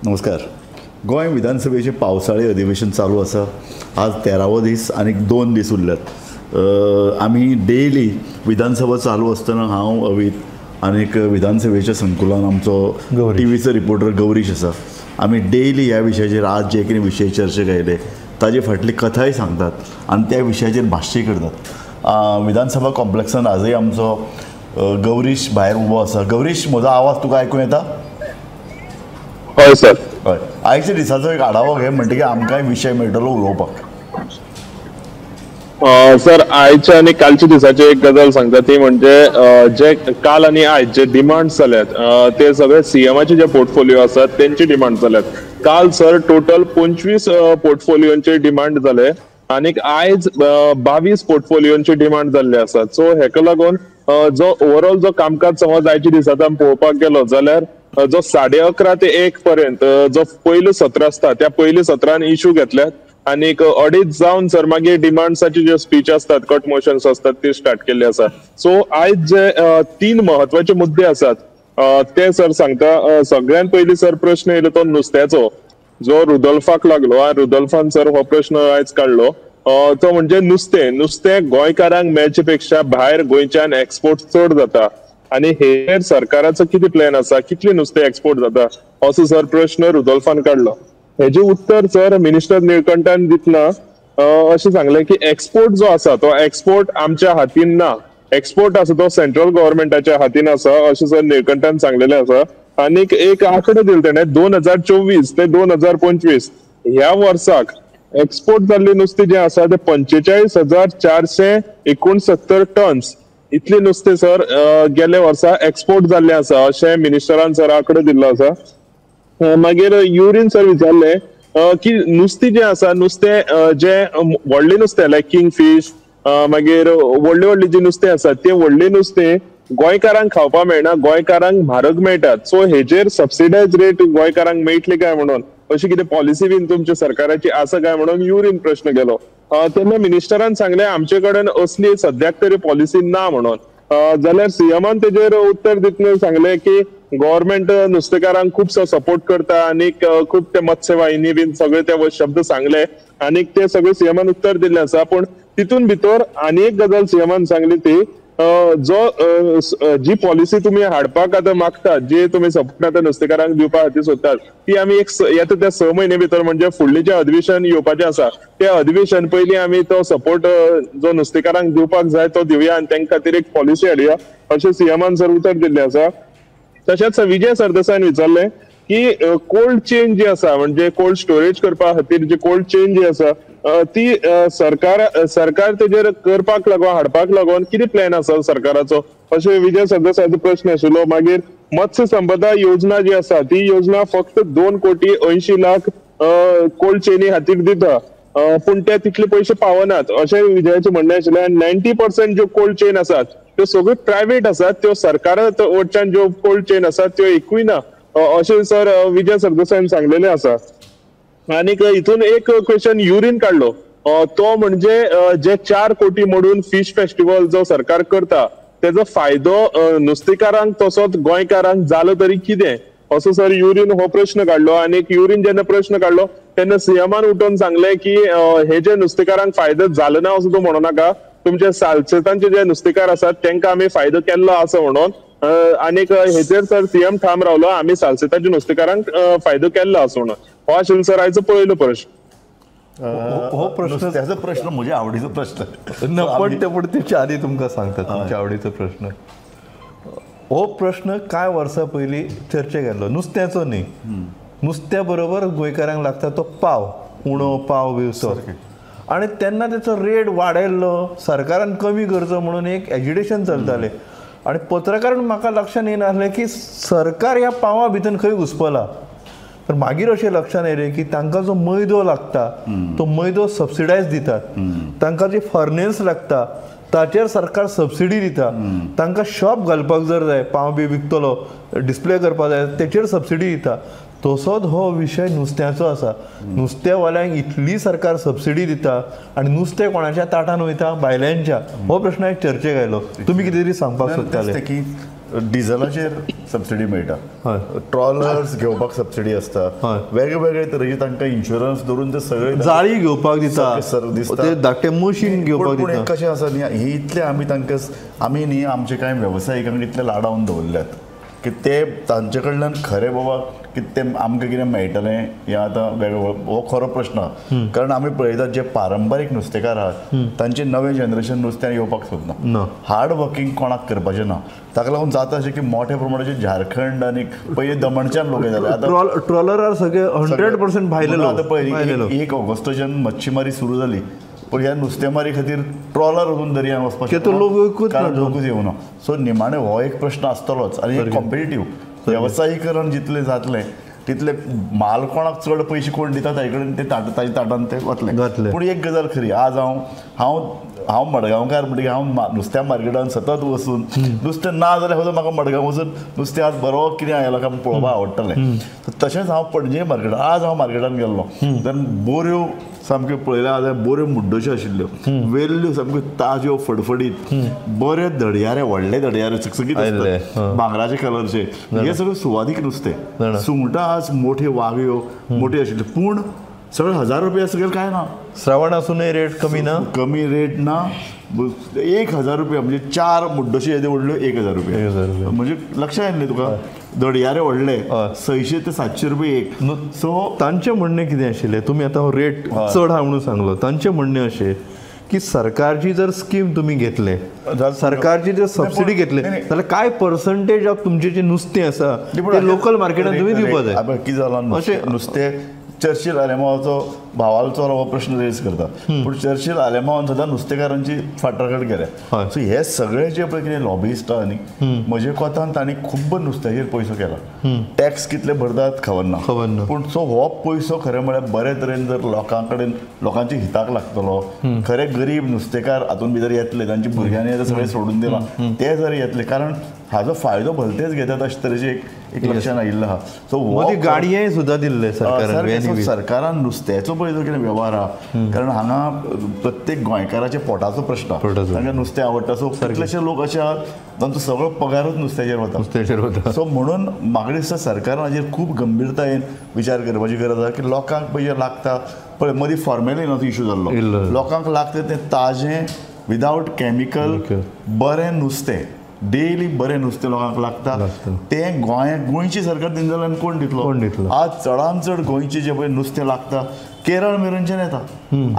नमस्कार. गोंय विधानसभेचें पावसाळी अधिवेशन चालू आसा. आज 13वो दीस आनी 2 दीस उरल्यात. आमी डेली विधानसभा चालू आसतना हांव अवीत आनीक विधानसभेच्या संकुलान आमचो टीव्हीचो रिपोर्टर गौरीश आसा. आमी डेली ह्या विशयाचेर आज जे कितें विशय चर्चेक आयले ताजे फाटली कथाय सांगतात आनी त्या विशयाचेर भाश्य करतात. विधानसभा कॉम्प्लेक्सान आजय आमचो गौरीश भायर उबो आसा. गौरीश, म्हजो आवाज तुका आयकूंक येता? हय सर. हय, आयच्या दिसाचो एक आढावो घे म्हणटकीर आमकांय विशय मेळटलो उलोवपाक. सर, आयच्या आनी कालच्या दिसाची एक गजाल सांगता ती म्हणजे जे काल आनी आयज जे डिमांड जाल्यात ते सगळे सीएमाचे जे पोर्टफोलिओ आसात तेंचे डिमांड जाल्यात. काल सर टोटल 25 पोर्टफोलिओंचे डिमांड जाले आनी आयज 22 पोर्टफोलिओंचे डिमांड जाल्ले आसात. सो हेका लागून जो ओवरऑल जो कामकाज समज आयच्या दिसांत आमी पळोवपाक गेलो जाल्यार जो 11:30 ते 1 पर्यंत जो पयलो सत्र आसता त्या पयल्या सत्रान इशू घेतल्यात आनी 2:30 जावन सर मागीर डिमांड्साची ज्यो स्पीच आसतात, कट मोशन्स आसतात ती स्टार्ट केल्ली आसा. सो आयज जे 3 महत्वाचे मुद्दे आसात ते सर सांगता. सगळ्यात पयलीं सर प्रश्न येयलो तो नुस्त्याचो, जो रुदोल्फाक लागलो. रुदोल्फान सर हो प्रश्न आयज काडलो तो म्हणजे नुस्तें नुस्तें गोंयकारांक मेळचे पेक्षा भायर गोंयच्यान एक्सपोर्ट चड जाता आनी हेर सरकाराचो कितें प्लॅन आसा, कितलें नुस्तें एक्सपोर्ट जाता असो सर प्रश्न रुदोल्फान काडलो. हेजें उत्तर सर मिनिस्टर निळकंठान दितना अशें सांगलें की एक्सपोर्ट जो आसा तो एक्सपोर्ट आमच्या हातीन ना, एक्सपोर्ट आसा तो सेंट्रल गव्हर्मेंटाच्या हातीन आसा अशें सर निळकंठान सांगलेलें आसा. आनीक एक आंकडो दिलो तेणें 2024 ते 2025 ह्या वर्साक एक्सपोर्ट जाल्ली नुस्तें जें आसा तें 45,469 टन्स इतलें नुस्तें सर गेल्या वर्सा एक्सपोर्ट जाल्लें आसा अशें मिनिस्टरान सर आंकडो दिल्लो आसा. मागीर युरीन सर विचारलें की नुस्तें जें आसा, नुस्तें जें व्हडलें नुस्तें लायक किंग फीश, मागीर व्हडलें व्हडलें जें नुस्तें आसा तें व्हडलें नुस्तें गोंयकारांक खावपाक मेळना, गोंयकारांक म्हारग मेळटात. सो हेजेर सबसिडायज रेट गोंयकारांक मेळटली काय म्हणून अशी कितें पॉलिसी बीन तुमच्या सरकाराची आसा काय म्हणून युरीन प्रश्न केलो. तेन्ना मिनिस्टरान सांगलें आमचे कडेन असली सद्याक तरी पॉलिसी ना म्हणून. जाल्यार सीएमान तेजेर उत्तर दितना सांगलें की गव्हर्मेंट नुस्तेकारांक खूबसो सपोर्ट करता आनी खूब ते मत्स्यवाहिनी बीन सगळे ते शब्द सांगले आनी ते सगळे सीएमान उत्तर दिल्लें आसा. पूण तितून भितर आनी एक गजाल सीएमान सांगली ती जो जी पॉलिसी तुमी हाडपाक आतां मागतात, जी तुमी सपोर्ट आतां नुस्तेकारांक दिवपा खातीर सोदतात ती आमी एक येता त्या 6 म्हयने भितर म्हणजे फुडलें जें अधिवेशन येवपाचें आसा त्या अधिवेशन पयलीं आमी तो सपोर्ट जो नुस्तेकारांक दिवपाक जाय तो दिवया आनी तेंका खातीर एक पॉलिसी हाडया अशें सीएमान सर उतर दिल्लें आसा. तशेंच विजय सरदेसायान विचारलें की कोल्ड चेन जी आसा म्हणजे कोल्ड स्टोरेज करपा खातीर जी कोल्ड चेन जी आसा ती सरकार तेजेर करपाक लागून हाडपाक लागून कितें प्लॅन आसा सरकाराचो अशें विजय सरदेसायाचो प्रश्न आशिल्लो. मागीर मत्स्य संपदा योजना जी आसा ती योजना फक्त 2,80,00,000 कोल्ड चेनी खातीर दिता पूण ते तितले पयशे पावनात अशें विजयाचें म्हणणें आशिल्लें. आनी 90% ज्यो कोल्ड चेन आसात त्यो सगळ्यो प्रायवेट आसात, त्यो सरकारा वटच्यान ज्यो कोल्ड चेन आसात त्यो एकूय ना अशें सर विजय सरदेसायान सांगलेलें आसा. आनीक हितून एक क्वेश्चन युरीन काडलो तो म्हणजे जे 4 कोटी मोडून फिश फेस्टिवल जो सरकार करता तेजो फायदो नुस्तेकारांक तसोच गोंयकारांक जालो तरी कितें असो सर युरीन हो प्रश्न काडलो. आनी युरीन जेन्ना प्रश्न काडलो तेन्ना सीएमान उठोवन सांगलें की हे जे नुस्तेकारांक फायदो जालो ना असो तूं म्हणू नाका, तुमचे सालसेतांचे जे नुस्तेकार आसात तेंकां आमी फायदो केल्लो आसा म्हणून. आनीक हेचेर सर सीएम ठाम रावलो आमी सालसेताच्या नुस्तेकारांक फायदो केल्लो आसा म्हणून. हो आशिल्लो सर आयचो पयलो प्रश्न. हो प्रश्न त्याचो प्रश्न म्हज्या आवडीचो प्रश्न ना, पण ते पण तेच्या आदी तुमकां सांगता तुमच्या आवडीचो प्रश्न. हो प्रश्न कांय वर्सां पयलीं चर्चेक आयलो, नुस्त्याचो न्ही, नुस्त्या बरोबर गोंयकारांक लागता तो पाव, उणो पाव बिवसो, आनी तेन्ना तेचो रेट वाडयल्लो सरकारान कमी करचो म्हणून एक एजिटेशन चलतालें. आनी पत्रकारान म्हाका लक्षांत येनासलें की सरकार ह्या पावा भितर खंय घुसपला. तर मागीर अशें लक्षांत येयलें की तांकां जो मैदो लागता तो मैदो सबसिडायज दितात, तांकां जी फर्नेस लागता ताचेर सरकार सबसिडी दिता, तांकां शॉप घालपाक जर जाय पाव बी विकतलो डिस्प्ले करपाक जाय तेचेर सबसिडी दिता. तसोच हो विशय नुस्त्याचो आसा. नुस्तेवाल्यांक इतली सरकार सबसिडी दिता आनी नुस्तें कोणाच्या ताटान वयता, बायलांच्या. हो प्रश्न एक चर्चेक आयलो. तुमी कितें तरी सांगपाक सोदताले की डिझलाचेर सबसिडी मेळटा, ट्रॉलर्स घेवपाक सबसिडी आसता, वेगवेगळे तरेचे तांकां इन्शुरन्स धरून ते सगळे जाळी घेवपाक दिता, ते धाकटे मशीन घेवपाक दिता. कशें आसा न्ही, ही इतले आमी तांकां आमी न्ही आमचे कांय वेवसायिकांक इतले लाडावन दवरल्यात की ते तांचे कडल्यान खरें बाबा की ते आमकां कितें मेळटलें हें आतां वेगळो हो खरो प्रश्न. कारण आमी पळयतात जे पारंपारीक नुस्तेकार आहात तांचे नवें जनरेशन नुस्त्यान येवपाक सोदना, हार्ड वर्किंग कोणाक करपाचें ना. ताका लागून जाता अशें की मोठ्या प्रमाणाचेर झारखंड आनी पयलीं दमणच्यान लोक येताले, आतां ट्रॉलरार सगळे 100% भायले लोक. आतां पळय 1 ऑगस्टाच्यान मच्छीमारी सुरू जाली, पूण ह्या नुस्तेमारी खातीर ट्रॉलर वचून दर्यान वचपाक लोकूच लोकूच येवना. सो निमाणें हो एक प्रश्न आसतलोच. आनी एक कॉम्पिटिटीव वेवसायीकरण जितलें जातलें तितले माल कोणाक चड पयशे कोण दिता ताजे कडेन ते ताजे ताटान ते वतले. पूण एक गजाल खरी, आज हांव हांव हांव मडगांवकार म्हणटकीर हांव नुस्त्या मार्केटान सतत वचून नुस्तें ना जाल्यार सुद्दां म्हाका मडगांव वचून नुस्तें आज बरो कितें आयलां काय पळोवपाक आवडटलें. तशेंच हांव पणजे मार्केटान, आज हांव मार्केटान गेल्लो तेन्ना बोऱ्यो सामक्यो पळयल्या जाल्यार बऱ्यो मुड्डश्यो आशिल्ल्यो, वेल्ल्यो सामक्यो ताज्यो फडफडीत, बरे धडयारे, व्हडले धडयारे चकचकीत आसतात, भांगराचे कलरचे, हे सगळें सुवादीक नुस्तें. सुंगटां आज मोठे वागयो मोठे आशिल्ले, पूण सगळे 1000 रुपया सगळे काय ना. श्रावण आसूनय रेट कमी ना, कमी रेट ना. 1000 रुपया म्हणजे 4 मुड्डश्यो येदे व्हडल्यो 1000 रुपया, म्हणजे लक्षात येयलें तुका. धडयारे व्हडले 600 ते 700 रुपये एक. सो तांचें म्हणणें कितें आशिल्लें, तुमी आतां रेट चड आहा म्हणून सांगलो, तांचें म्हणणें अशें की सरकारची जर स्कीम तुमी घेतले, सरकारची जर सबसिडी घेतले जाल्यार काय पर्संटेज ऑफ तुमचें जें नुस्तें आसा तें लोकल मार्केटान तुमी दिवपाक जाय. कितें जालां, नुस्तें चर्चिल आलेमावाचो भावाचो हो प्रश्न रेज करता, पूण चर्चिल आलेमावान सुद्दां नुस्तेकारांची फाटराकट केल्या. सो हे सगळे जे पळय कितें लॉबिस्ट आहा न्ही, म्हजे कोतान तांणी खूब्ब नुस्त्याचेर पयसो केला. टॅक्स कितले भरतात खबर ना, पूण सो हो पयसो खरें म्हळ्यार बरे तरेन जर लोकां कडेन लोकांच्या हिताक लागतलो, खरे गरीब नुस्तेकार हातून भितर येतले, तांच्या भुरग्यांनी आतां सगळें सोडून दिलां ते जर येतले, कारण हाजो फायदो भलतेच घेतात अशे तरेचे एक लक्षात आयिल्लें आहा. सो गाडये सुद्दां दिल्ले सरकारान, सरकारान नुस्त्याचो पळय जो कितें व्यवहार आहा, कारण हांगा प्रत्येक गोंयकाराच्या पोटाचो प्रश्न, तांकां नुस्तें आवडटा. सो कितलेशे लोक अशे आहात तांचो सगळो पगारूच नुस्त्याचेर वता, नुस्त्याचेर वता. सो म्हणून म्हाका दिसता सरकारान हाजेर खूब गंभीरतायेन विचार करपाची गरज आहा की लोकांक पळय लागता, पळय मदीं फॉर्मेलिनाचो इशू जाल्लो, लोकांक लागता तें ताजें विदावट कॅमिकल बरें नुस्तें, डेली बरें नुस्तें लोकांक लागता, तें गोंय गोंयची सरकार दिना जाल्यार कोण दितलो? आज चडान चड गोंयचें जें पळय नुस्तें लागता केरळ मेरेनच्यान येता.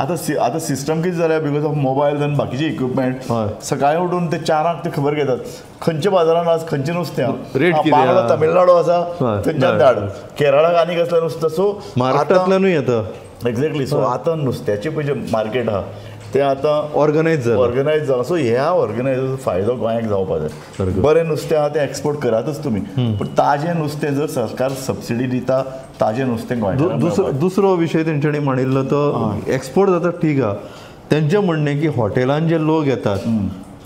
आतां आतां सिस्टम कितें जाल्या, because of mobile आनी बाकीचे इक्विपमेंट, सकाळीं उठून ते 4 ते खबर घेतात खंयच्या बाजारान आज खंयचें नुस्तें आहा, तमिळनाडू आसा थंयच्यान धाड, केरळाक आनी कसलें नुस्तें. सो महाराष्ट्रांतल्यानूय येता. एक्झॅक्टली. सो आतां नुस्त्याचें पळय जें मार्केट आहा ते आतां ऑर्गनायज जालां, ऑर्गनायज जालां. सो ह्या ऑर्गनायजाचो फायदो गोंयाक जावपाक जाय. बरें नुस्तें आहा तें एक्सपोर्ट करातच तुमी, पूण ताजें नुस्तें जर सरकार सबसिडी दिता ताजें नुस्तें गोंयांत. दुसरो विशय तेंच्यांनी मांडिल्लो तो एक्सपोर्ट जाता ठीक आहा, तेंचें म्हणणें की हॉटेलान जे लोक येतात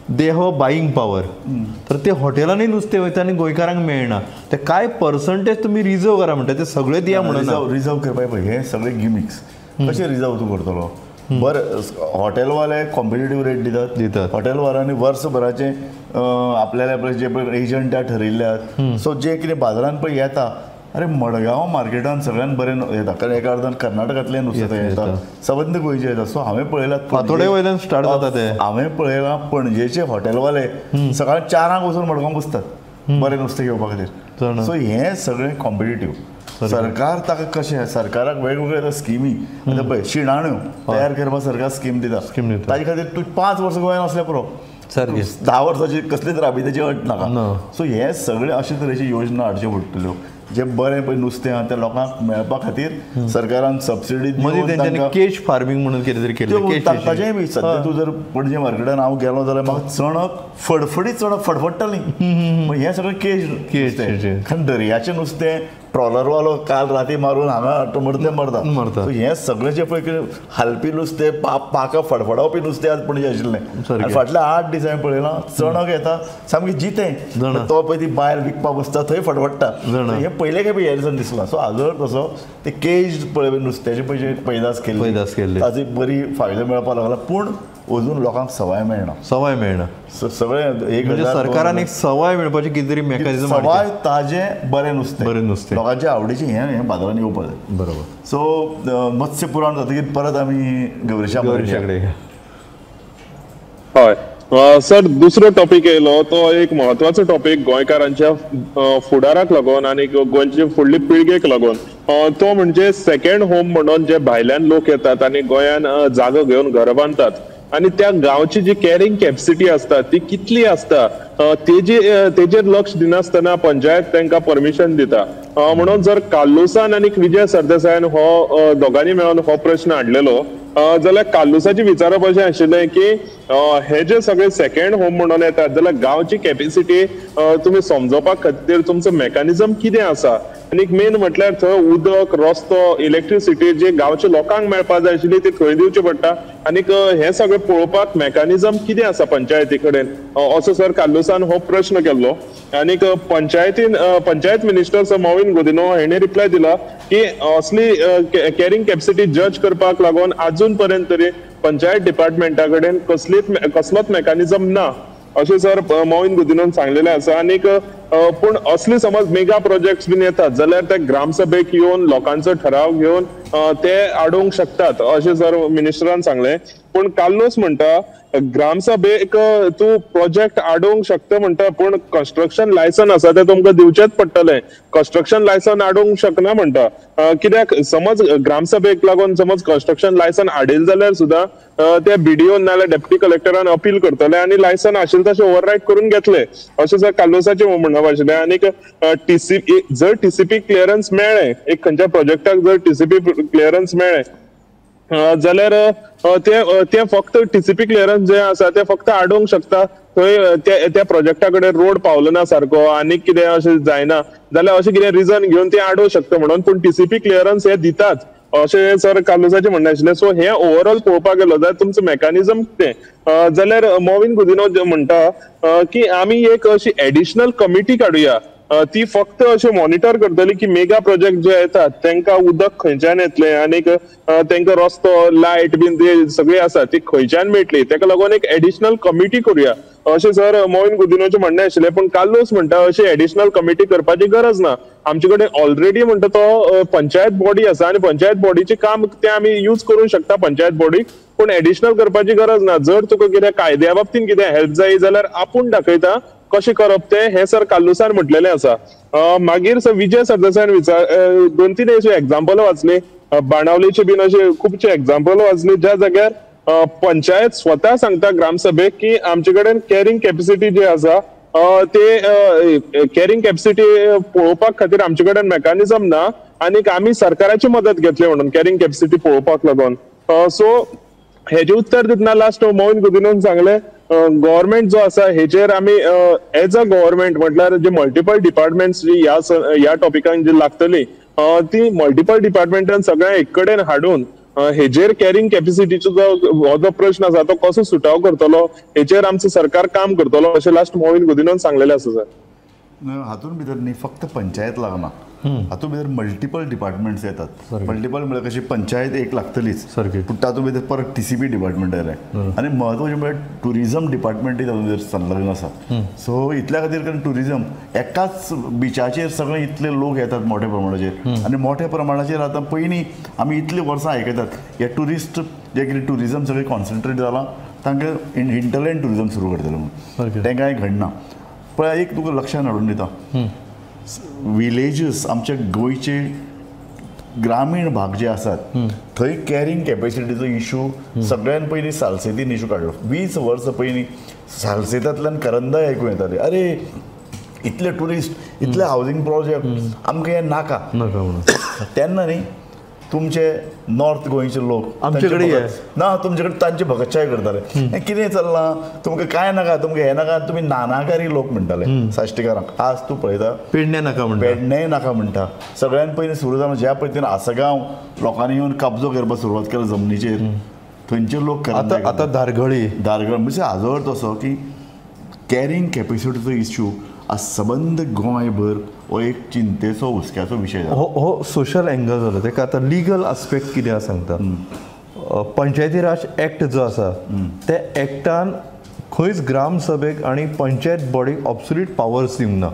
they have buying power, तर ते हॉटेलांनी नुस्तें वयता आनी गोंयकारांक मेळना, ते काय पर्संटेज तुमी रिजर्व करा म्हणटा, ते सगळे दिया म्हणून रिजर्व करपाक हे सगळे गिमिक्स कशें रिजर्व तूं करतलो? बरें, हॉटेलवाले कॉम्पिटेटीव रेट दितात, दितात हॉटेलवाल्यांनी वर्सभराचे आपल्याला जे पळय एजंट ठरयल्ले आहात. सो जे कितें बाजारान पळय येता, अरे मडगांव मार्केटान सगळ्यान बरें येता, कारण एका अर्दान कर्नाटकांतलें नुस्तें येता, सबंद गोंयचें येता. सो हांवें पळयलां फातोडे वयल्यान स्टार्ट जाता तें. हांवें पळयलां पणजेचे हॉटेलवाले सकाळी 4 वचून मडगांव बसतात बरें नुस्तें घेवपा खातीर. सो हें सगळें कॉम्पिटेटीव. सरकार ताका कशें, सरकाराक वेगवेगळे स्किमी, आतां पळय शिणाण्यो तयार करपाक सरकार स्कीम दिता, ताजे खातीर तूं 5 वर्सां गोंयांत आसल्यार पुरो, 10 वर्साची कसलीच राबित्याची अट नाका. सो हे सगळे अशे तरेची योजना हाडच्यो पडटल्यो, जे बरें पळय नुस्तें आहा तें लोकांक मेळपा खातीर सरकारान सबसिडी दिवन केज फार्मींग म्हणून कितें तरी केलें ताचेंय बी. सद्या तूं जर पणजे मार्केटान हांव गेलो जाल्यार म्हाका चणक फडफडीत चणक फडफडटाली, हें सगळें केज नुस्तें, कारण दर्याचें नुस्तें ट्रॉलरवालो काल राती मारून हांगा मरते मरता मरता. हें सगळें जें पळय कितें हालपी नुस्तें, पाकां फडफडावपी नुस्तें आज पणजे आशिल्लें. आनी फाटल्या 8 दीस हांवें पळयलां चणक येता सामकें जितें, तो पळय ती बायल विकपाक बसता थंय फडफडटा. हें पयले खेपे ह्या दिसान दिसलां. सो हाजो तसो ते केज पळय नुस्त्याचे पळय पैदास केल्ली, ताची बरी फायदो मेळपाक लागला, पूण अजून लोकांक सवाय मेळना. सवाय मेळना सगळें एक म्हणजे सरकारान एक सवाय मेळपाची कितें तरी मेकॅनिझम, सवाय ताजें बरें नुस्तें, बरें नुस्तें लोकांच्या आवडीचें हें बाजारान येवपाक जाय. बरोबर. सो मत्स्य पुराण जातकीर परत आमी गौरीशा कडेन. हय सर, दुसरो टॉपीक येयलो तो एक म्हत्वाचो टॉपीक गोंयकारांच्या फुडाराक लागून आनी गोंयचे फुडले पिळगेक लागून, तो म्हणजे सेकंड होम म्हणून जे भायल्यान लोक येतात आनी गोंयान जागो घेवन घरां बांदतात आनी त्या गांवची जी कॅरिंग कॅपसिटी आसता ती कितली आसता तेजेर लक्ष दिनासतना पंचायत तांकां परमिशन दिता. म्हणून जर कार्लुसान आनी विजय सरदेसायान हो दोगांनी मेळून हो प्रश्न हाडलेलो जाल्यार कार्लुसाचें विचारप अशें आशिल्लें की हे जे सगळे सेकंड होम म्हणून येतात जाल्यार गांवची कॅपेसिटी तुमी समजोवपा खातीर तुमचो मेकॅनिझम कितें आसा आनी मेन म्हटल्यार थंय उदक, रस्तो, इलेक्ट्रिसिटी जे गांवच्या लोकांक मेळपा जाय आशिल्ली ती थंय दिवची पडटा आनीक हें सगळें पळोवपाक मेकॅनिझम कितें आसा पंचायती कडेन असो सर कार्लुसान हो प्रश्न केल्लो. आनीक पंचायतीन पंचायत मिनिस्टर सर मॉविन गुदिन्हो हेणे रिप्लाय दिला की असली कॅरिंग कॅपसिटी जज करपाक लागून अजून पर्यंत तरी पंचायत डिपार्टमेंटा कडेन कसलोच मेकॅनिझम ना अशें सर मॉविन गुदिन्होन सांगलेलें आसा. आनीक पूण असली समज मेगा प्रोजेक्ट्स बीन येतात जाल्यार ते ग्रामसभेक येवन लोकांचो ठराव घेवन ते आडोवंक शकतात अशें सर मिनिस्टरान सांगलें. पूण कार्लुस म्हणटा ग्रामसभेक तूं प्रोजेक्ट आडोवंक शकता म्हणटा, पूण कन्स्ट्रक्शन लायसन आसा तें तुमकां दिवचेंच पडटलें. कन्स्ट्रक्शन लायसन आडोवंक शकना म्हणटा, कित्याक समज ग्रामसभेक लागून समज कन्स्ट्रक्शन लायसन आडयलें जाल्यार सुद्दां ते बीडीओ नाल्यार डेप्युटी कलेक्टरान अपील करतले आनी लायसन आशिल्लें तशें ओवररायड करून घेतले अशें सर कार्लुसाचें म्हणप आशिल्लें. आनीक टीसीपी जर टीसीपी क्लियरन्स मेळ्ळें एक खंयच्या प्रोजेक्टाक जर टीसीपी क्लियरन्स मेळ्ळें जाल्यार ते फक्त टीसीपी क्लियरन्स जे आसा ते फक्त आडोवंक शकता. थंय त्या प्रोजेक्टा कडेन रोड पावलो ना सारको आनी कितें अशें जायना जाल्यार अशें कितें रिजन घेवन ते आडोवंक शकता म्हणून, पूण टीसीपी क्लियरन्स हे दितात अशें सर कार्लुसाचें म्हणणें आशिल्लें. सो हें ओवरऑल पळोवपाक गेलो जाल्यार तुमचो मेकॅनिझम कितें जाल्यार मॉविन गुदिन्हो म्हणटा की आमी एक अशी एडिशनल कमिटी काडुया, ती फक्त अशें मॉनिटर करतली की मेगा प्रोजेक्ट जे येतात तांकां उदक खंयच्यान येतलें आनीक तांकां रस्तो, लायट बीन ते सगळी आसा ती खंयच्यान मेळटली, ताका लागून एक एडिशनल कमिटी करुया अशें सर मॉविन गुदिन्होचें म्हणणें आशिल्लें. पूण कार्लुस म्हणटा अशी एडिशनल कमिटी करपाची गरज ना, आमचे कडेन ऑलरेडी म्हणटा तो पंचायत बॉडी आसा आनी पंचायत बॉडीचें काम तें आमी यूज करूंक शकता पंचायत बॉडीक, पूण एडिशनल करपाची गरज ना. जर तुका कितें कायद्या बाबतीन कितें हेल्प जाय जाल्यार आपूण दाखयता कशें करप तें, हें सर कार्लुसान म्हटलेलें आसा. मागीर सर विजय सरदेसायान विचार दोन तीन अशी एग्जाम्पल वाचली, बाणावलीचे बीन अशे खुबशे एग्जाम्पल वाचली ज्या जाग्यार पंचायत स्वता सांगता ग्रामसभेक की आमचे कडेन कॅरिंग कॅपॅसिटी जी आसा ते कॅरिंग कॅपॅसिटी पळोवपाक खातीर आमचे कडेन मेकॅनिझम ना आनीक आमी सरकाराची मदत घेतली म्हणून कॅरिंग कॅपॅसिटी पळोवपाक लागून. सो हेजें उत्तर दितना लास्ट मॉविन गुदिन्होन सांगलें गव्हर्मेंट जो आसा हेजेर आमी एज अ गव्हर्मेंट म्हटल्यार जे मल्टिपल डिपार्टमेंट्स जी ह्या टॉपिकान जी लागतली ती मल्टिपल डिपार्टमेंटान सगळ्या एक कडेन हाडून हेजेर कॅरिंग कॅपॅसिटीचो जो हो जो प्रश्न आसा तो कसो सुटाव करतलो हेजेर आमचें सरकार काम करतलो अशें लास्ट मॉविन गुदिन्होन सांगलेलें आसा. सर हातून भितर न्ही फक्त पंचायत लागना, हातूंत भितर मल्टिपल डिपार्टमेंट्स येतात. मल्टिपल म्हळ्यार कशी पंचायत एक लागतलीच, पूण तातूंत भितर परत टीसीपी डिपार्टमेंट आयलें आनी म्हत्वाचें म्हळ्यार ट्युरिजम डिपार्टमेंटय तातूंत भितर संलग्न आसा. सो इतल्या खातीर कारण ट्युरिजम एकाच बिचाचेर सगळे इतले लोक येतात मोठ्या प्रमाणाचेर आनी मोठ्या प्रमाणाचेर आतां पयलीं आमी इतलीं वर्सां आयकतात हे ट्युरिस्ट जे कितें ट्युरिजम सगळें कॉन्सन्ट्रेट जालां तांकां हिंटरलँड ट्युरिजम सुरू करतलें म्हणून तें कांय घडना. पळय एक तुका लक्षान हाडून दिता, विलेजीस आमच्या गोंयचे ग्रामीण भाग जे आसात थंय कॅरिंग कॅपॅसिटीचो इशू सगळ्यान पयलीं सालसेतीन इशू काडलो. 20 वर्सां पयलीं सालसेतांतल्यान करंदाय आयकूं येताले, अरे इतले ट्युरिस्ट इतले हावजींग प्रोजेक्ट आमकां हें नाका. तेन्ना न्ही तुमचे नॉर्थ गोंयचे लोक आमचे कडेन ना तुमचे कडेन तांचे भगतशाय करताले, हें कितें चल्लां तुमकां कांय नाका तुमकां हें नाका, तुमी नानाकारी लोक म्हणटाले साश्टीकारांक. आज तूं पळयता पेडणे नाका म्हणटा, पेडणेय नाका म्हणटा. सगळ्यान पयलीं सुरू जावन ज्या पद्दतीन आसगांव लोकांनी येवन कब्जो करपाक सुरवात केला जमनीचेर, थंयचे लोक आतां आतां धारगळी धारगळ म्हणजे हाजो अर्थ असो की कॅरिंग कॅपेसिटीचो इश्यू आज सबंद गोंयभर हो एक चिंतेचो हुस्क्याचो विशय जाला. हो सोशल एंगल जालो, ताका आतां लिगल आस्पेक्ट कितें आसा सांगता. पंचायती राज एक्ट जो आसा त्या एक्टान खंयच ग्रामसभेक आनी पंचायत बॉडीक ऑब्सोल्यूट पावर्स दिवंक ना.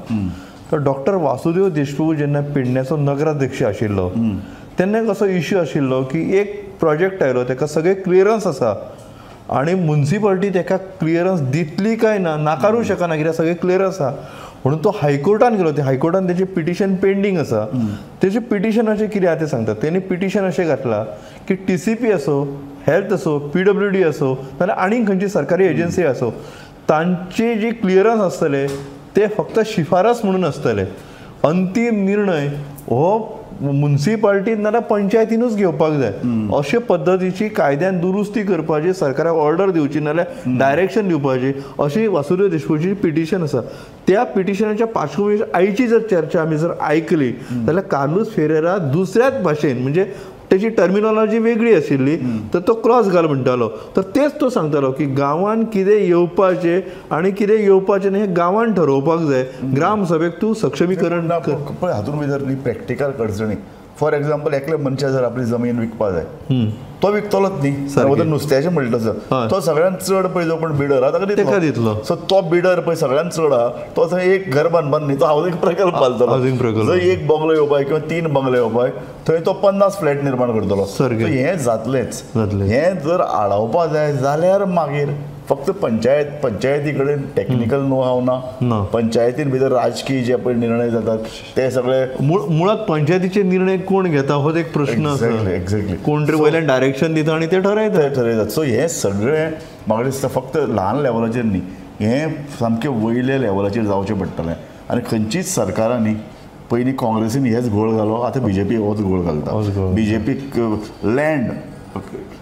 तर डॉक्टर वासुदेव देशप्रभू जेन्ना पेडण्याचो नगराध्यक्ष आशिल्लो तेन्ना एक असो इश्यू आशिल्लो की एक प्रोजेक्ट आयलो ताका सगळें क्लियरन्स आसा आनी मुन्सिपालिटी ताका क्लियरन्स दितली काय ना, नाकारूंक शकना कित्याक सगळें क्लियरन्स आसा, म्हणून तो हायकोर्टान गेलो. ते हायकोर्टान तेजें पिटिशन पेंडींग आसा. तेजें पिटिशनाचें कितें आसा तें सांगता. तेणी पिटिशन अशें घातलां की TCP असो, हेल्थ असो, PWD असो, नाल्यार आनीक खंयची सरकारी एजन्सी असो, तांचे जे क्लियरन्स आसतले ते फक्त शिफारस म्हणून आसतले, अंतीम निर्णय हो मुन्सिपालिटीन नाल्यार पंचायतीनूच घेवपाक जाय. अशे पद्दतीची कायद्यान दुरुस्ती करपाची सरकाराक ऑर्डर दिवची नाल्यार डायरेक्शन दिवपाची अशी वासुदेव देशमुखाची पिटिशन आसा. त्या पिटिशनाच्या पार्श्वभूमीर आयची जर चर्चा आमी जर आयकली जाल्यार कार्लूस फेरेरा दुसऱ्याच भाशेन, म्हणजे तेची टर्मिनॉलॉजी वेगळी आशिल्ली, तर तो क्रॉस घाल म्हणटालो. तर तेच तो सांगतालो की गांवान कितें येवपाचें आनी कितें येवपाचें न्ही हें गांवान ठरोवपाक जाय, ग्रामसभेक तूं सक्षमीकरण कर. पळय हातूंत भितर न्ही प्रॅक्टिकल अडचणी. फॉर एग्जाम्पल एकल्या मनशा जर आपली जमीन विकपा जाय तो विकतलोच न्ही, नुस्त्याचें म्हणटा तसो तो सगळ्यांत चड पळय जो कोण बिडर आहा ताका दितलो. सो तो बिडर पळय सगळ्यांत चड आहा तो थंय एक घर बांदपाक न्ही, तो हावजींग प्रकल्प बांदतलो. जंय एक बंगलो येवपाक किंवा 3 बंगले येवपाक थंय तो 50 फ्लॅट निर्माण करतलो. हें जातलेंच. हें जर आडावपा जाय जाल्यार मागीर फक्त पंचायती कडेन टॅक्निकल नो हाव ना, पंचायतीन भितर राजकीय जे पळय निर्णय जातात ते सगळे मुळात पंचायतीचे निर्णय कोण घेता हो एक प्रश्न आसा. एक्झॅक्टली कोण तरी वयल्यान डायरेक्शन दिता आनी ते ठरयतात. सो हें सगळें म्हाका दिसता फक्त ल्हान लेवलाचेर न्ही, हें सामकें वयल्या लेवलाचेर जावचें पडटलें. आनी खंयचीच सरकारांनी पयलीं काँग्रेसीन हेच घोळ घालो, आतां BJP होच घोळ घालता. BJPक लँड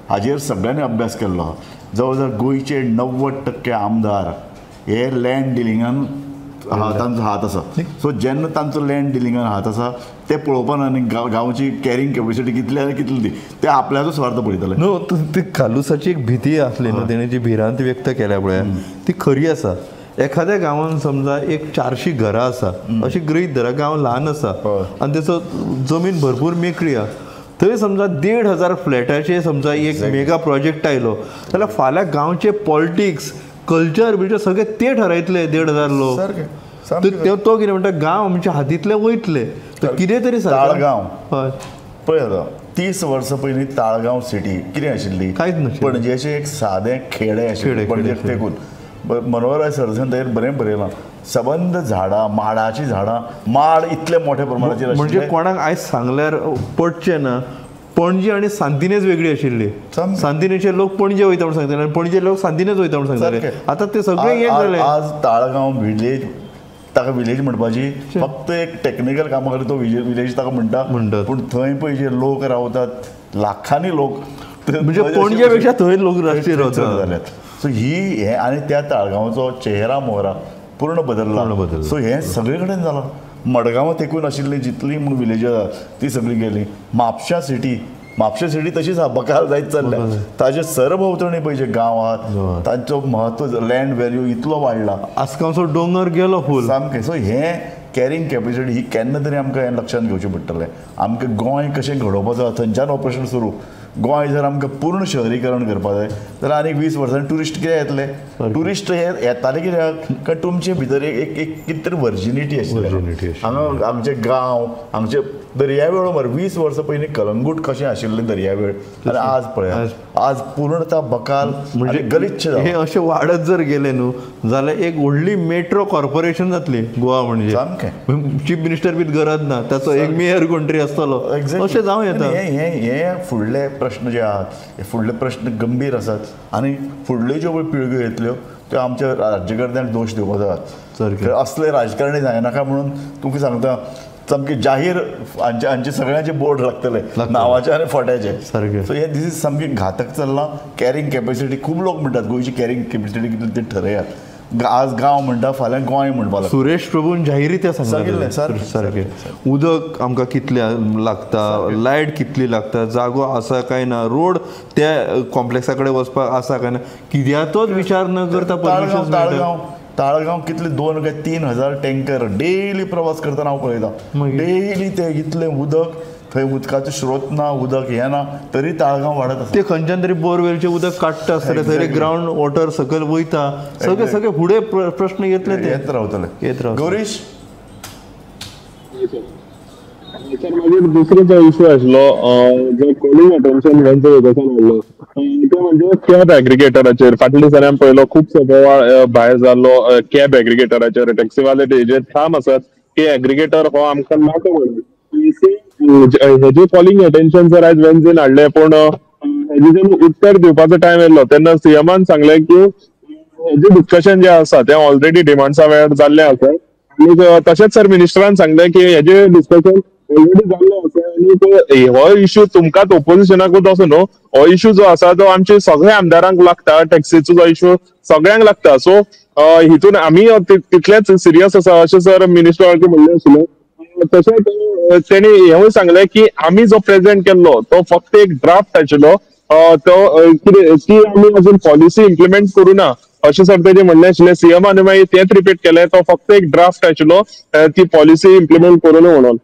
हाजेर सगळ्यांनी अभ्यास केल्लो आहा. जवळ जवळ गोंयचे 90% आमदार हे लँड डिलिंगान तांचो हात आसा. सो जेन्ना तांचो लँड डिलिंगान हात आसा ते पळोवपा ना आनी गांवची कॅरिंग कॅपेसिटी कितली आनी कितली ती ते आपल्याचो स्वार्थ पळयतले. न्हू ती कार्लुसाची एक भिती आसली न्हू, तेणें जी भिरांत व्यक्त केल्या पळय ती खरी आसा. एखाद्या गांवान समजा एक 400 घरां आसा अशी गृहीत धरा, गांव ल्हान आसा आनी तेचो जमीन भरपूर मेकळी आसा, थंय समजा 1500 फ्लॅटाचे समजा एक मेगा प्रोजेक्ट आयलो जाल्यार फाल्यां गांवचे पॉलिटिक्स कल्चर बिल्चर सगळे ते ठरयतले 1500 लोक. तो कितें म्हणटा गांव आमच्या हातींतले वयतले. तर कितें तरी ताळगांव हय पळय आतां 30 वर्सां पयलीं ताळगांव सिटी कितें आशिल्ली, कांयच नाशिल्लें. पणजेचें एक सादें खेडें आशिल्लें पणजेक तेकून. मनोहरराय सरदेसायान ताचेर बरें बरयलां, सबंद झाडां माडाचीं झाडां, माड इतले मोठ्या प्रमाणाचेर. म्हणजे कोणाक आयज सांगल्यार पटचें ना, पणजी आनी सांतिनेज वेगळी आशिल्ली. सांतिनेजचे लोक पणजे वयता म्हूण सांगताले आनी पणजे लोक सांतिनेज वयता म्हूण सांगताले. आतां ते सगळे एक जाले. आज ताळगांव विलेज ताका विलेज म्हणपाची फक्त एक टॅक्निकल कामां खातीर तो विलेज ताका म्हणटा, पूण थंय पळय जे लोक रावतात लाखांनी लोक, म्हणजे पणजे पेक्षा थंय लोक राष्ट्रीय रावतात जाल्यात. सो ही हें आनी त्या ताळगांवचो चेहरा मोहरा पूर्ण बदलला. सो हें सगळे कडेन जालां. मडगांवां तेकून आशिल्ली जितली म्हूण विलेजां आसा ती सगळी गेली. म्हापशा सिटी, म्हापशा सिटी तशीच आसा, बकाल जायत चल्ल्या. ताजे सरभोंवतणी पळय जे गांव आहात तांचो म्हत्व लँड व्हॅल्यू इतलो वाडला. आसगांवचो दोंगर गेलो फूल सामकें. सो हें कॅरिंग कॅपेसिटी ही केन्ना तरी आमकां हें लक्षांत घेवचें पडटलें. आमकां गोंय कशें घडोवपाचो आसा थंयच्यान हो प्रश्न सुरू. गोंय जर आमकां पूर्ण शहरीकरण करपाक जाय जाल्यार आनीक 20 वर्सांनी ट्युरिस्ट कित्याक येतले? ट्युरिस्ट हे येताले कित्याक? कारण तुमचे भितर एक एक कितें तरी वर्जिनिटी आशिल्ली. हांगा आमचे गांव, आमचे दर्यावेळो मरे 20 वर्सां पयलीं कलंगूट कशें आशिल्लें दर्यावेळ आनी आज पळया आज पूर्णता बकाल म्हणजे गलिच्छ. हे अशें वाडत जर गेले न्हू जाल्यार एक व्हडली मेट्रो कॉर्पोरेशन जातली गोवा. म्हणजे सामकें चीफ मिनिस्टर बी गरज ना, ताचो एक मेयर कोण तरी आसतलो, अशें जावं येता. हे हे फुडले प्रश्न जे आहात हे फुडले प्रश्न गंभीर आसात आनी फुडल्यो ज्यो पळय पिळग्यो येतल्यो त्यो आमच्या राज्यकर्त्यांक दोश दिवपाचो आहात. असले राजकारणी जायनाका म्हणून तुमकां सांगता, सामके जाहीर हांचे सगळ्यांचे बोर्ड लागतले नांवाचे आनी फोट्याचे. सो हे दीस is सामकें घातक चल्लां. कॅरिंग कॅपेसिटी खूब लोक म्हणटात गोंयची कॅरिंग कॅपेसिटी कितली ती ठरयात. आज गांव म्हणटा फाल्यां गोंय म्हणपाक. सुरेश प्रभून जाहीर सांगलें सारकें, उदक आमकां कितलें लागता, लायट कितली लागता, जागो आसा काय ना, रोड त्या कॉम्प्लेक्सा कडेन वचपाक आसा काय ना, कित्याचोच विचार न करता परमिशन. ताळगांव ताळगांव कितले 2 काय 3 हजार टँकर डेली प्रवास करतना हांव पळयता. डेली ते इतलें उदक थंय उदकाचो स्रोत ना, उदक हें ना, तरी ताळगांव वाडत आसा. ते खंयच्यान तरी बोरवेलचें उदक काडटा आसतलें, थंय ग्रावंड वॉटर सकयल वयता, सगळे सगळे फुडें प्रश्न येतले, ते येत रावतले, येत रावतले. गौरीश सर, मागीर दुसरो जो इशू आशिल्लो जो कॉलिंग अटेन्शन विधानसभेच्यान हाडलो तो म्हणजे कॅब एग्रिगेटराचेर. फाटल्या दिसांनी आमी पळयलो खूबसो बोवाळ भायर जाल्लो कॅब एग्रिगेटराचेर. टॅक्सीवाले तेजेर ठाम आसात की एग्रिगेटर हो आमकां नाका म्हणून. हेजे कॉलिंग अटेन्शन जर आयज वेन्झीन हाडलें, पूण हेजे जेन्ना उत्तर दिवपाचो टायम येयलो तेन्ना सीएमान सांगलें की हेजें डिस्कशन जें आसा तें ऑलरेडी डिमांड्सा वेळार जाल्लें आसा. आनी तशेंच सर मिनिस्टरान सांगलें की हेजें डिस्कशन ऑलरेडी जाल्लें आसा आनी हो इशू तुमकांच ओपोजिशनाकूच असो न्हू, हो इशू जो आसा तो आमचे सगळ्या आमदारांक लागता, टॅक्सीचो जो इशू सगळ्यांक लागता. सो हितून आमी तितलेच सिरियस आसा अशें सर मिनिस्टराक म्हणलें आशिल्लें. तशेंच तेणी हेंवूय सांगलें की आमी जो प्रेजेंट केल्लो तो फक्त एक ड्राफ्ट आशिल्लो, तो कितें ती आमी अजून पॉलिसी इम्प्लिमेंट करूं ना अशें सर तेजें म्हणलें आशिल्लें. सीएमान मागीर तेंच रिपीट केलें, तो फक्त एक ड्राफ्ट आशिल्लो, ती पॉलिसी इम्प्लिमेंट करूं ना म्हणून.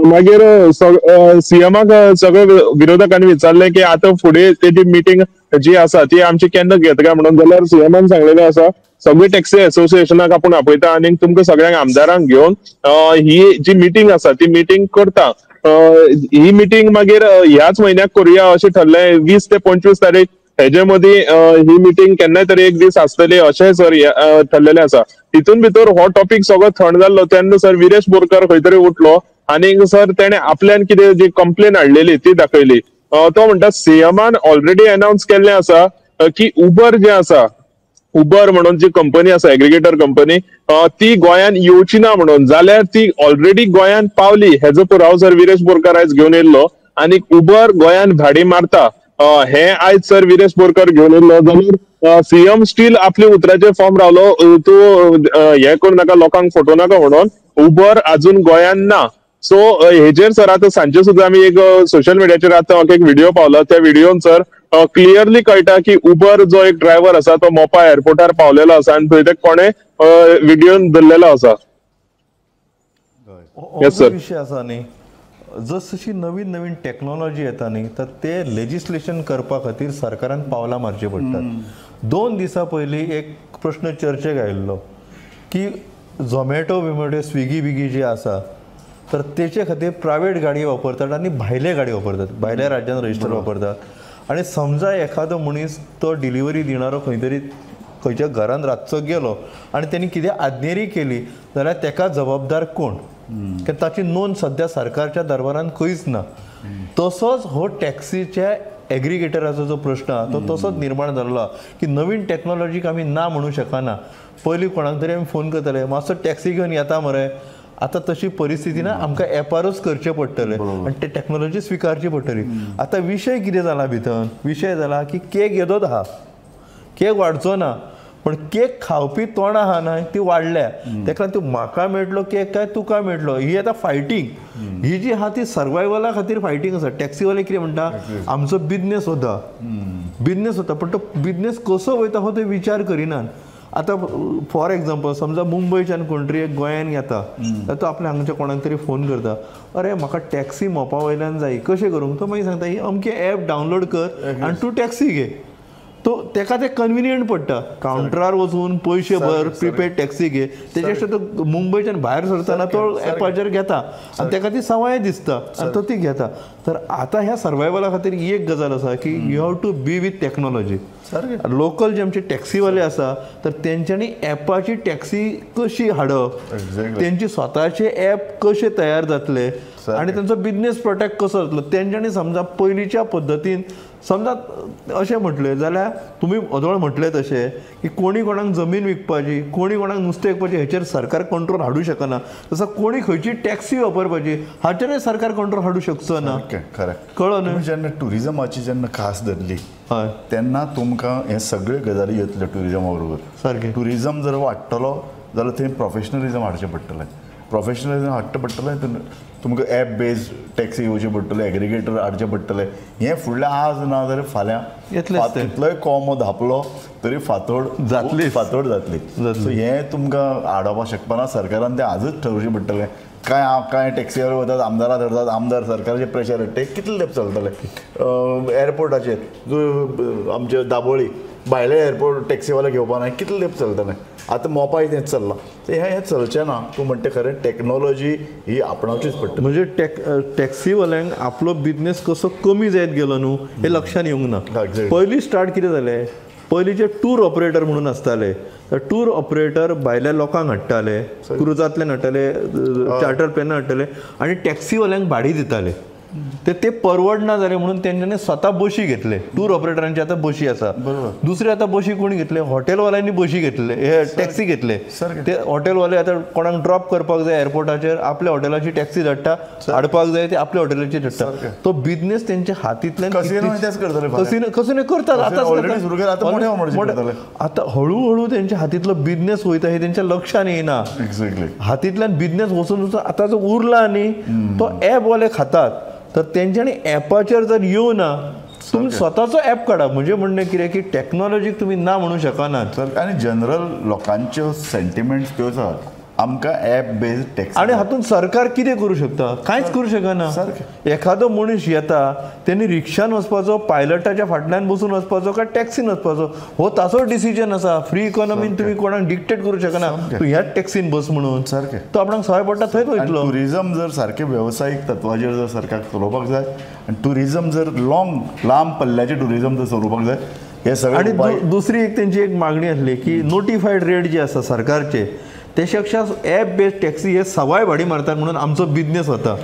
मागीर सीएमाक सगळे विरोधकांनी विचारलें की आतां फुडें तेजी मिटींग जी आसा ती आमची केन्ना घेता काय म्हणून, जाल्यार सीएमान सांगलेलें आसा सगळे टॅक्सी एसोसिएशनाक आपूण आपयता आनी तुमकां सगळ्यांक आमदारांक घेवन ही जी मिटींग आसा ती मिटींग करता. ही मिटींग मागीर ह्याच म्हयन्याक करुया अशें ठरलें. 20 ते 25 तारीख हेजे मदीं ही मिटींग केन्नाय तरी एक दीस आसतली अशें सर ठरलेलें आसा. तितून भितर हो टॉपीक सगळो थंड जाल्लो तेन्ना सर विरेश बोरकर खंय तरी उठलो आनी सर तेणे आपल्यान कितें जी कंप्लेन हाडलेली ती दाखयली. तो म्हणटा सीएमान ऑलरेडी अनाउन्स केल्लें आसा की उबर जें आसा, उबर म्हणून जी कंपनी आसा एग्रिगेटर कंपनी, ती गोंयान येवची ना म्हणून, जाल्यार ती ऑलरेडी गोंयान पावली हेजो पुरावो सर विरेश बोरकर आयज घेवन येयल्लो. आनी उबर गोंयान भाडी मारता हें आयज सर विरेश बोरकर घेवन येयल्लो. जाल्यार सीएम स्टील आपल्या उतराचेर फॉर्म रावलो, तूं हें करूं नाका, लोकांक फटोवं नाका म्हणून, उबर अजून गोंयान ना. सो हेजेर सर आतां सांजे सुद्दां आमी एक सोशल मिडियाचेर आतां म्हाका एक व्हिडिओ पावलो, त्या व्हिडियोन सर क्लियरली कळटा की उबर जो एक ड्रायव्हर आसा तो मोपा एअरपोर्टार पावलेलो आसा आनी थंय ते कोणे व्हिडियोन धरलेलो आसा. हो विशय आसा न्ही, जशी नवीन नवीन टॅक्नॉलॉजी येता न्ही तर ते लेजिस्लेशन करपा खातीर सरकारान पावलां मारचीं पडटात. 2 दिसां पयलीं एक प्रश्न चर्चेक आयिल्लो की झोमॅटो बिमॅटो स्विगी बिगी जी आसा तर तेचे खातीर प्रायवेट गाडी वापरतात आनी भायले गाडी वापरतात, भायल्या राज्यान रजिस्टर वापरतात. आनी समजा एखादो मनीस तो डिलिव्हरी दिणारो खंय तरी खंयच्या घरान रातचो गेलो आनी तेणी कितें आज्ञेरी केली जाल्यार तेका जबाबदार कोण? कारण ताची नोंद सद्या सरकारच्या दरबारान खंयच ना. तसोच हो टॅक्सीच्या एग्रिगेटराचो जो प्रश्न आहा तो तसोच निर्माण जाल्लो आहा की नवीन टॅक्नॉलॉजीक आमी ना म्हणूं शकना. पयलीं कोणाक तरी आमी फोन करताले मातसो टॅक्सी घेवन येता मरे, आतां तशी परिस्थिती ना, आमकां एपारूच करचें पडटलें आनी ते टॅक्नॉलॉजी स्विकारची पडटली. आतां विशय कितें जाला भितर, विशय जाला की केक येदोच आहा, केक वाडचो ना, पण केक खावपी तोंडां आहा न्हय ती वाडल्या, तेका लागून तूं म्हाका मेळटलो केक काय तुका मेळटलो ही आतां फायटींग ही जी आहा ती सर्वायवला खातीर फायटींग आसा. टॅक्सीवाले कितें म्हणटा, आमचो बिजनेस वता, बिजनेस वता, पण तो बिजनेस कसो वयता हो ते विचार करिनात. आतां फॉर एग्जाम्पल समजा मुंबयच्यान कोण तरी एक गोंयान येता जाल्यार तो आपल्या हांगच्या कोणाक तरी फोन करता, अरे म्हाका टॅक्सी मोपा वयल्यान जाय, कशें करूंक? तो मागीर सांगता ही अमके एप डावनलोड कर आनी तूं टॅक्सी घे. तो तेका तें कन्विनियंट पडटा, कावंटरार वचून पयशे भर, प्रिपेड टॅक्सी घे, तेजे पेक्षा तो मुंबयच्यान भायर सरतना तो एपाचेर घेता आनी तेका ती सवय दिसता आनी तो ती घेता. तर आतां ह्या सर्वायवला खातीर एक गजाल आसा की you have to be with technology. Local जे आमचे टॅक्सीवाले आसा तर तेंच्यांनी एपाची टॅक्सी कशी हाडप, तेंची स्वताचे एप कशे तयार जातले आनी तेंचो बिजनेस प्रोटेक्ट कसो जातलो, तेंच्यांनी समजा पयलींच्या पद्दतीन समजा अशें म्हटलें जाल्यार तुमी अदोळ म्हटलें तशें की कोणी कोणाक जमीन विकपाची, कोणी कोणाक नुस्तें विकपाचें हेचेर सरकार कंट्रोल हाडूं शकना, तसो कोणी खंयची टॅक्सी वापरपाची हाचेरय सरकार कंट्रोल हाडूं शकचो ना. खरें कळ्ळो न्हय? जेन्ना ट्युरिजमाची जेन्ना खास धरली हय तेन्ना तुमकां हे सगळे गजाली येतल्यो ट्युरिजमा बरोबर. सारकें ट्युरिजम जर वाडटलो जाल्यार थंय प्रोफेशनलिजम हाडचें पडटलें, प्रोफेशनलिजम हाडचें पडटलें, तुमकां एप बेज टॅक्सी येवचे पडटले, एग्रिगेटर हाडचे पडटले. हें फुडलें आज ना जाल्यार फाल्यां कितलोय कोमो धापलो तरी फातोड जातली, फातोड जातली. सो हें तुमकां हाडपाक शकपाना, सरकारान तें आजच ठरोवचें पडटलें. कांय कांय टॅक्सीवर वतात, आमदारां धरतात, आमदार सरकाराचेर प्रेशर हाडटा, कितले तेंप चलतले? एअरपोर्टाचेर आमचे दाबोळी भायले एअरपोर्ट टॅक्सीवाले घेवपा ना, कितले तेंप चलतले? आतां मोपाय तेंच चल्लां. हें चलचें ना. तूं म्हणटा खरें, टॅक्नोलॉजी ही आपणावचीच पडटा. म्हणजे टॅक्सीवाल्यांक आपलो बिजनेस कसो कमी जायत गेलो न्हू हें लक्षांत येवंक ना. पयलीं स्टार्ट कितें जालें, पयलीं जे टूर ऑपरेटर म्हणून आसताले, टूर ऑपरेटर भायल्या लोकांक हाडटाले, क्रुजांतल्यान हाडटाले, चार्टर प्लेनान हाडटाले आनी टॅक्सीवाल्यांक भाडी दिताले. ते परवडना जाले म्हणून तेंच्यांनी स्वता बशी घेतले. टूर ऑपरेटरांची आतां बशी आसा. दुसरे आतां बशी कोण घेतले, हॉटेलवाल्यांनी बशी घेतले, हे टॅक्सी घेतले. ते हॉटेलवाले आतां कोणाक ड्रॉप करपाक जाय एअरपोर्टाचेर आपल्या हॉटेलाची टॅक्सी धाडटा, हाडपाक जाय ते आपल्या हॉटेलाची धाडटा. तो बिजनेस तेंच्या हातींतल्यान कसिनो करतात. आतां हळूहळू तेंच्या हातींतलो बिजनेस वयता हे तेंच्या लक्षांत येना. हातींतल्यान बिजनेस वचून वचून आतां जो उरला न्ही तो ॲपवाले खातात. तर तेंच्यांनी ॲपाचेर जर येवना, तुमी स्वताचो ॲप काडा. म्हणजे म्हणणें कितें की टॅक्नोलॉजीक तुमी ना म्हणू शकनात. आनी जनरल लोकांच्यो सेंटिमेंट्स त्यो आसात, आमकां ॲप बेस्ड टॅक्सी. आनी हातूंत सरकार कितें करूं शकता? कांयच करूं शकना. एखादो मनीस येता, तेणी रिक्षान वचपाचो, पायलटाच्या फाटल्यान बसून वचपाचो काय टॅक्सीन वचपाचो, हो ताचो डिसिजन आसा. फ्री इकॉनॉमीन तुमी कोणाक डिक्टेट करूं शकना तूं ह्याच टॅक्सीन बस म्हणून. सारकें, तो आपणाक सवाय पडटा थंयच वयतलो. ट्युरिजम जर सारकें वेवसायीक तत्वाचेर जर सरकार चलोवपाक जाय आनी ट्युरिजम जर लाँग लांब पल्ल्याचें ट्युरिजम जर चलोवपाक जाय, हें सगळें. आनी दुसरी एक तेंची एक मागणी आसली की नोटिफायड रेट जे आसा सरकारचे तेच्या ॲप बेस्ड टॅक्सी हे सवाय भाडी मारतात म्हणून आमचो बिजनेस वता.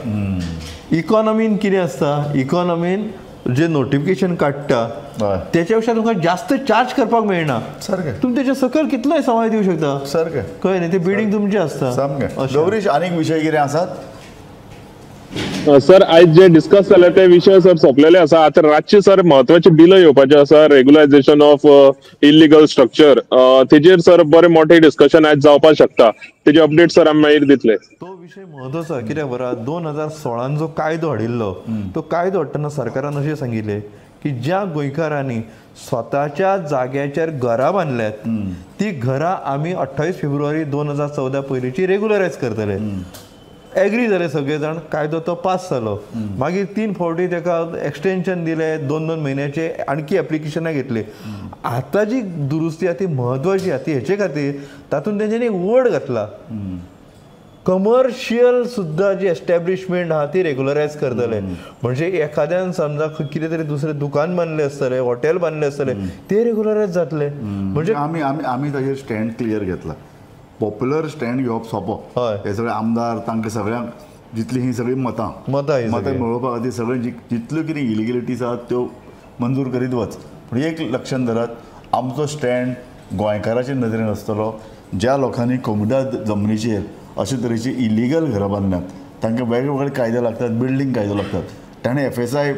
इकॉनॉमीन कितें आसता, इकॉनॉमीन जे नोटिफिकेशन काडटा तेच्या पेक्षा तुमकां जास्त चार्ज करपाक मेळना. सारकें, तुमी तेच्या सकयल कितलोय सवाय दिवं शकता. सारकें, कळ्ळें न्ही, ते बिडींग तुमचें आसता. सामकें. गौरीश, आनीक विशय कितें आसात? सर आयज जे डिस्कस जाले ते विशय सर सोंपलेले आसा. आतां रातचे सर म्हत्वाचे बिल येवपाचे आसा, रेग्युलायझेशन ऑफ इलिगल स्ट्रक्चर, तेजेर सर बरे मोठे डिस्कशन आयज जावपाक शकता. तेजे अपडेट सर आमी मागीर दितले. तो विशय म्हत्वाचो कित्याक बरा, 2016 जो कायदो हाडिल्लो तो कायदो हाडटना सरकारान अशें सांगिल्लें की ज्या गोंयकारांनी स्वताच्या जाग्याचेर घरां बांदल्यात ती घरां आमी 28 फेब्रुवारी 2014 पयलींची रेगुलरायज करतले. एग्री जाले सगळे जाण, कायदो तो पास जालो. मागीर 3 फावटी ताका एक्सटेंशन दिले, 2-2 म्हयन्याचे आणखी एप्लिकेशनां घेतली. आतां जी दुरुस्ती आसा ती म्हत्वाची आसा, ती हेचे खातीर तातूंत तेंच्यांनी वर्ड घातला कमर्शियल सुद्दां जी एस्टॅब्लिशमेंट आहा ती रेगुलरायज करतले. म्हणजे एखाद्यान समजा कितें तरी दुसरें दुकान बांदलें आसतलें, हॉटेल बांदलें आसतलें, ते रेगुलरायज जातले. म्हणजे आमी आमी आमी ताजेर स्टँड क्लियर घेतला. पॉप्युलर स्टँड घेवप सोंपो. हे सगळे आमदार तांकां सगळ्यांक जितली ही सगळीं मतां मतां मेळोवपा खातीर सगळें जितल्यो कितें इलिगलिटीज आसात त्यो मंजूर करीत वच. पूण एक लक्षांत धरात, आमचो स्टँड गोंयकाराचे नदरेन आसतलो. ज्या लोकांनी कोमुनिदाद जमनीचेर अशे तरेची इलिगल घरां बांदल्यात तांकां वेगवेगळे कायदे लागतात, बिल्डींग कायदो लागतात, ताणें FSI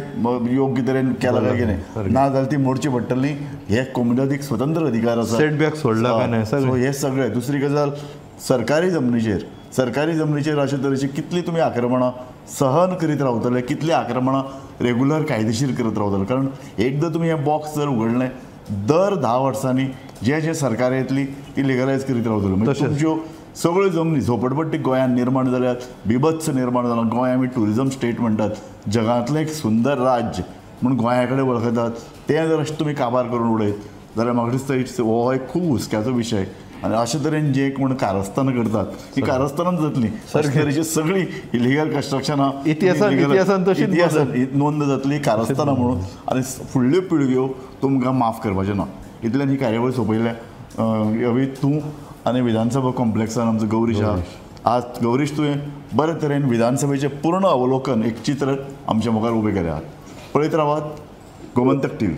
योग्य तरेन केला काय कितें ना जाल्यार ती मोडची पडटली. हे कोमुनिदादीक स्वतंत्र अधिकार आसा, सेटबॅक सोडला काय ना, सो हे सगळें. दुसरी गजाल, सरकारी जमनीचेर अशे तरेची कितली तुमी आक्रमणां सहन करीत रावतले, कितली आक्रमणां रेगुलर कायदेशीर करत रावतले. कारण एकदां तुमी हें बॉक्स जर उगडलें, दर 10 वर्सांनी जे जे सरकार येतली ती लिगलायज करीत रावतली. म्हणजे तुमच्यो सगळ्यो जमनी झोपडपट्टी गोंयांत निर्माण जाल्यात, बिभत्स निर्माण जाला. गोंय आमी ट्युरिजम स्टेट म्हणटात, जगांतलें एक सुंदर राज्य म्हूण गोंया कडेन वळखतात, तें जर अशें तुमी काबार करून उडयत जाल्यार म्हाका दिसता it's हो एक खूब हुस्क्याचो विशय. आनी अशे तरेन जे कोण कारस्थानां करतात ती कारस्थानांच जातली. अशे तरेची सगळीं इलिगल कन्स्ट्रक्शनां इतिहासान नोंद जातली कारस्थानां म्हणून, आनी फुडल्यो पिळग्यो तुमकां माफ करपाचें ना. इतल्यान ही कार्यावळ सोंपयल्या. अवी तूं आनी विधानसभा कॉम्प्लेक्सान आमचो गौरीश आहा. आज गौरीश तुवें बरे तरेन विधानसभेचें पूर्ण अवलोकन एक चित्र आमच्या मुखार उबें केलें. पळयत रावात गोमंतक टीव्ही.